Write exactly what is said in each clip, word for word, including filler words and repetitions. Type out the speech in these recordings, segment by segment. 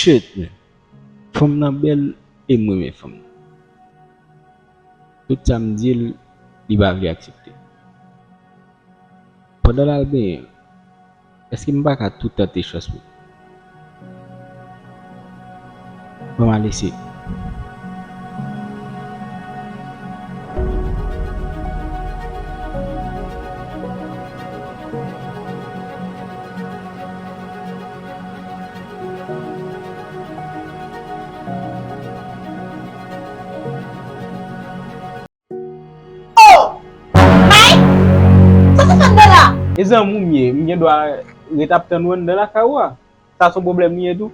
Shit, man. Fanm nan bèl e m renmen fanm nan. Tout sa m di l, li pa vle aksepte. Pandan l al benyen, èske m pa ka tou tante chans mwen? Ban m al eseye. Oh! Mike! Sa w te fè anndan la? E zanmi w m ye, m gen dwa ret ap tann ou anndan lakay ou a. Sa se yon pwoblèm li ye tou?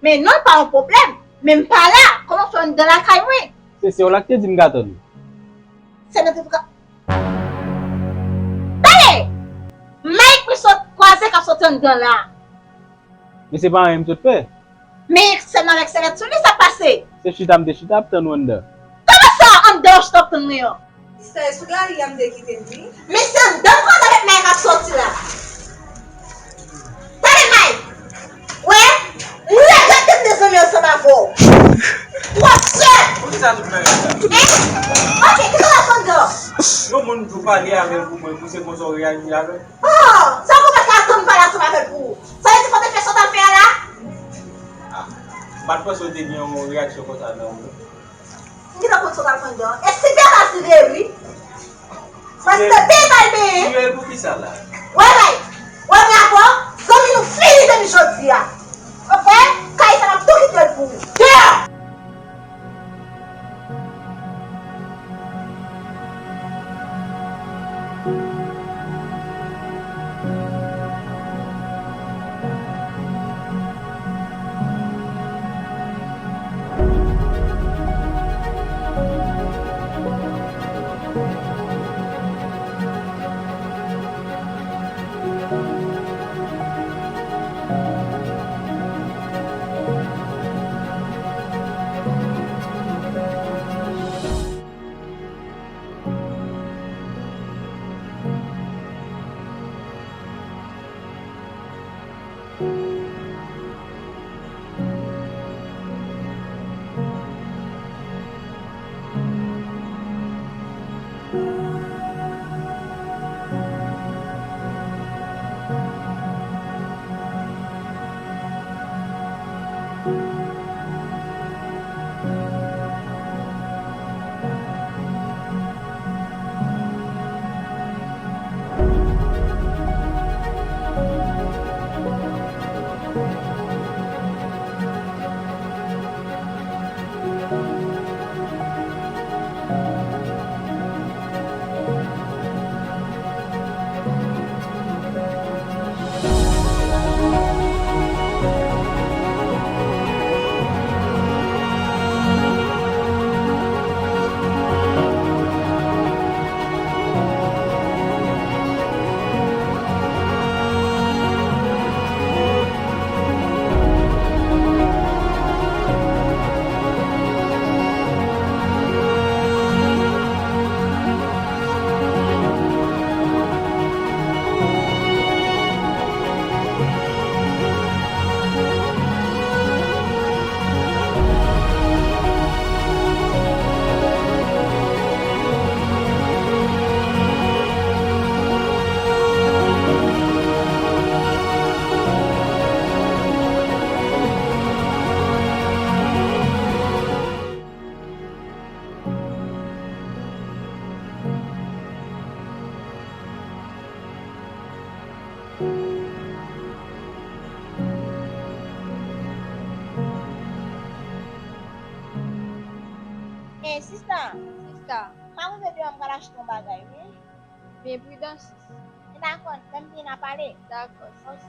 Men non, l pa yon pwoblèm. Men m pa la. Kòman w fè anndan lakay mwen? Se sè w la ki te di m ka tann ou. Sè nan te pou ka. Tande! Mike mwen sot kwaze k ap soti anndan la. Men se pa anyen m sot fè. Men sè m avèk sèvyèt sou li, sa k pase? Se chita m te chita ap tann ou anndan. Kòman sa anndan w chita ap tann mwen an? Sè, sou lari a m te kite l wi. Men se anndan m kwaze avèk Mike ap soti la. Tande Mike! Wè, m regrèt ke m te zanmi ansanm avè w. Twòp sè! Poukisa tout bagay sa? Hein? Ok, kisa w ap fè anndan? Yon moun m toujou pale avè l pou mwen, pou se konsa w reyaji avè l? Oh! Sa w konn pa ka tann pale ansanm avè l pou ou? Sa vle di fò w te fè sa w t ap fè a la? Ah, m pa t panse w te gen yon reyaksyon konsa nan ou. M gentan konn sa w t ap fè anndan. E si pye pa sire wi. Paske pye pa l benyen. Sire l pou kisa la? Wè bay. Wè m la fò. Zanmi nou fini depi jodi a. Ou konprann? Kay sa m ap tou kite l pou ou. Deyò! Eh, sista. Sista. M ap rive deyò, m pral achte yon bagay, wi. Byen pridan, sis. Dakò, lè m vini n a pale. Dakò, sis.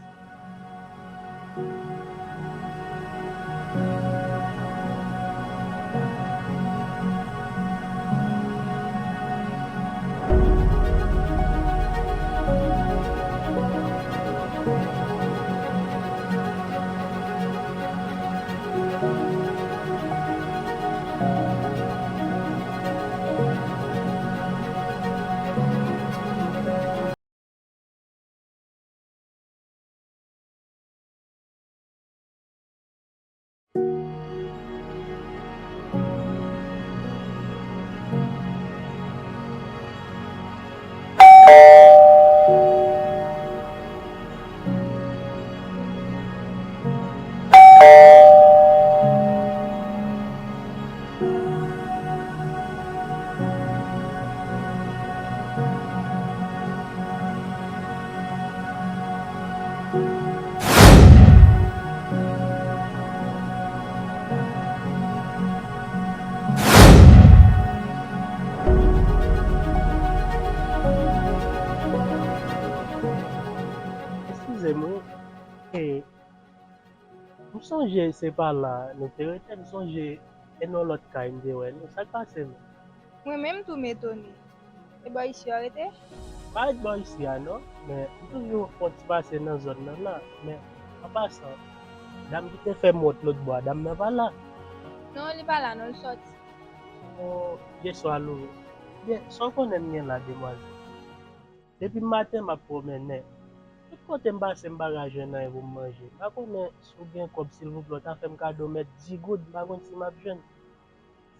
M sonje se pa la nou te rete, m sonje e nan lòt kay m te wè nou. Sa k pase menm? Mwen menm tou m etone. E bò isi yo rete? M pa ret bò isi a non, men m toujou fè yon ti pase nan zòn nan la. Men an pasan, dam ki te fè m wont lòt bò a, dam nan pa la. Non, li pa la non, l sòti. O, jeswa loure. Byen, sa w konnen m gen la, demwazèl? Depi maten m ap pwomennen. Tout kote m pase m pa ka jwenn anyen pou m manje. M pa konnen si w gen kòb silvouplè w ta fè m kado mèt di goud, m pa konn si m ap jwenn.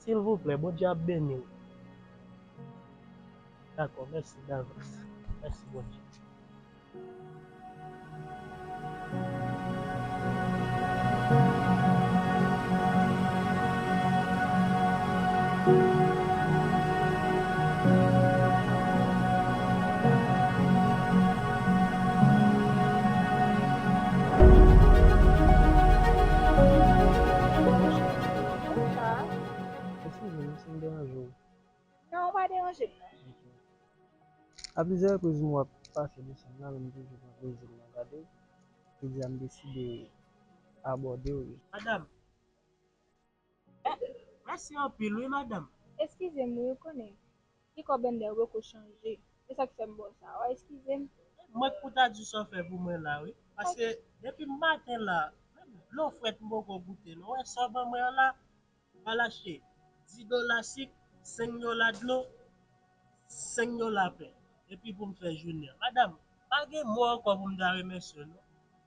Silvouplè, Bondye ap beni w. Dakò, mèsi davans. Mèsi Bondye. Non, ou pa deranje m non. A plizyè repriz m wè w ap pase desann la, men m toujou pran plezi m nan gade w. Jodi a m deside abòde w. Madanm, mèsi anpil wi madanm. Eskize m wi, ou konnen, li kòb anndan yo poko chanje. Se sa k fè m ba w sa. W a eskize m. Mwen k pou ta di w sa w fè pou mwen la wi. Paske depi maten la, menm dlo frèt m poko goute non. Ou wè sa w ban mwen an la? M al achte dis dola sik, senk dola dlo, senk dola pen. Epi pou m fè jounen an. Madanm, m pa gen mo ankò pou m ta remèsye w non.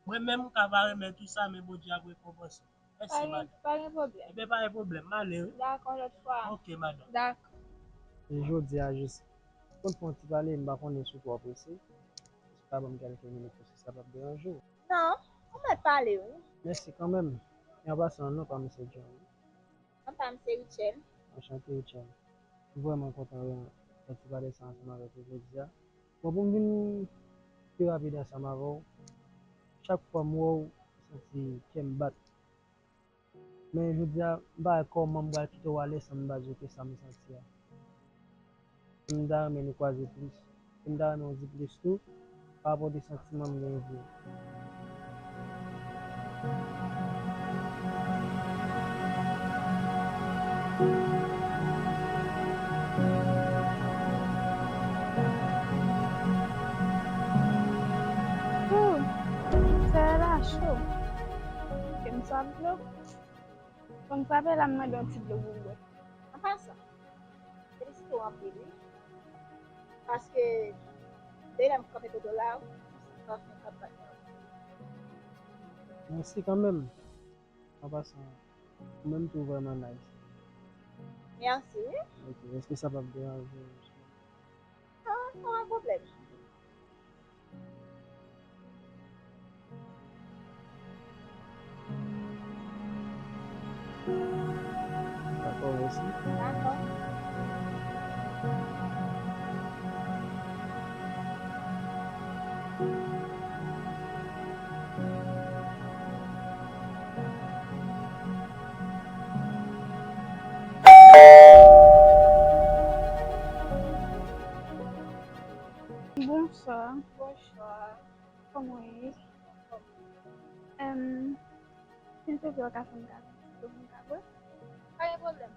Mwen menm m ka pa remèt ou sa, men Bondye ap rekonpanse w. Mèsi madanm. Pa gen pwoblèm. Ebyen pa gen pwoblèm, m ale wi. Dakò, lòt fwa. Oke madanm. Dakò. E jodi a jis pou n fè yon ti pale, m pa konnen si w twò prese. Si w ka ban m kèlke minit pou si sa p ap deranje w. Non, ou mèt pale wi. Mèsi kanmenm. E an pasan, non pa m se John. Non pa m se Richel. Anchante Richel. M vrèman kontan fè ti pale sa ansanm avèk ou jodi a. Bon, pou m vin pi rapid ansanm avè w, chak fwa m wè w, m santi kè m bat. Men jodi a, m pa wè kòman m pral kite w ale san m pa di w ke sa m santi a. M ta renmen nou kwaze plis. E m ta renmen w di plis tou pa rapò de santiman m genyen pou ou. Ooh, sè la cho. Ke m swa dlo. Fò m frape la m mande yon ti dlo pou m bwè. An pasan, felisite w anpil wi. Paske depi lè m kanpe kote w la, m santi kè m ap bat nan. Mèsi kanmenm. An pasan, ou menm tou vrèman nice. Mèsi wi. Ok, èske sa p ap deranje w? Non, pa gen pwoblèm. Dakò, mèsi. Dakò. Bonswa. Bonswa. Kòman w ye? Anfòm. Èm, silvouplè, w ka fè m kado ti dlo pou m ka bwè? Pa gen pwoblèm.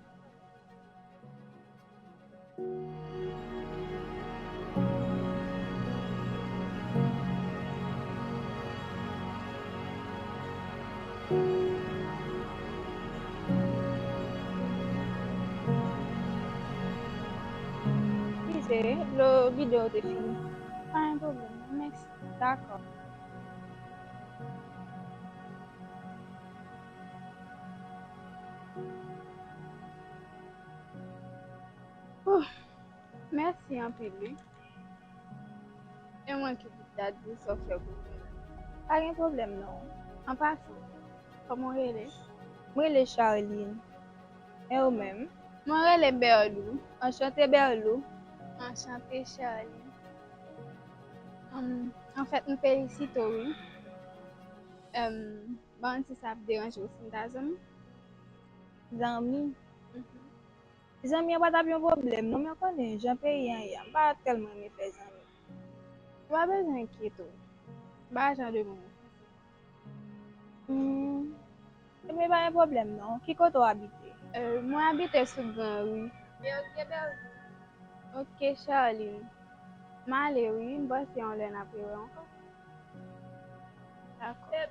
Eskize, dlo bidon yo te fini. Pa gen pwoblèm non, mèsi. Dakò. Ooh, mèsi anpil wi. E mwen ki pou ta di w sa w fè pou mwen. Pa gen pwoblèm non. An pasan, kòman w rele? Mwen rele Charline. E ou menm? Mwen rele Berlou. Anchante Berlou. Anchante Charline. Anfèt, m felisite w wi. Ban m di sa ap deranje w si m ta zanmi? Zanmi? Zanmi an pa t ap yon pwoblèm non, men w konnen jan peyi an ye a, m pa tèlman renmen fè zanmi. Ou pa bezwen enkyete w. M pa jan de moun. Pa gen pwoblèm non. Ki kote w abite? Euh, mwen abite sou Gran Ri. Ok, Charline. M ale wi, m panse yon lè n ap rewè ankò. Dakò.